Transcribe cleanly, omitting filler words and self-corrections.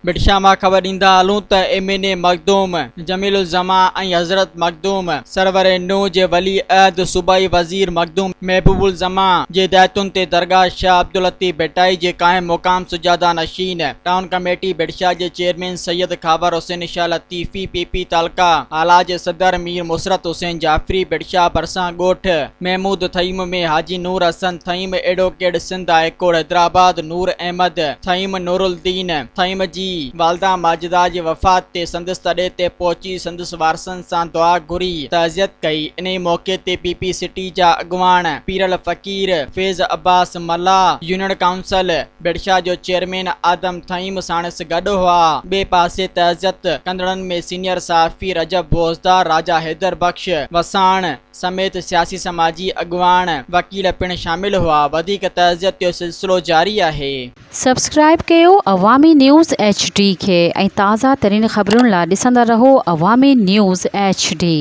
ڀٽ شاهه مان خبر ڏيندا هلون ته M N A Makhdoom Jamil Uzzaman ۽ حضرت مخدوم سرور نوح جي ولي عهد صوبائي وزير مخدوم محبوب الزمان جي هدايتن تي درگاهه شاهه عبداللطيف ڀٽائي جي قائم مقام سجاده نشين ٽائون ڪميٽي ڀٽ شاهه جي chairman Syed Khawar Hussain Shah Latifi P P تعلقه هالا جي صدر مير مسرت حسين جعفري ڀٽ شاهه ڀرسان ڳوٺ Mahmood Thaheem ۾ Haji Noor Hassan Thaheem advocate Sindh high court Hyderabad Noor Ahmed Thaheem Nooruddin Thaheem جي والده ماجده جي وفات تي سندس تڏي تي پهچي سندس وارثن سان دعا گهري تعزيت ڪئي. انهي موقعي تي پي پي سٽي جا اڳواڻ پيرل فقير، فيض عباس ملاح، يونين ڪائونسل ڀٽشاهه جو چيئرمين آدم ٿهيم ساڻس گڏ هئا. ٻئي پاسي تعزيت ڪندڙن ۾ سينيئر صحافي رجب بوزدار، راجا حيدر بخش وساڻ، سميت سياسي سماجي اڳواڻ، وڪيل پڻ شامل هئا. وڌيڪ تعزيت جو سلسلو جاري آهي. سبسڪرائيب ڪيو عوامي نيوز ايڇ ڊي کي ۽ تازه ترين خبرن لا ڏسندا رهو عوامي نيوز ايڇ ڊي.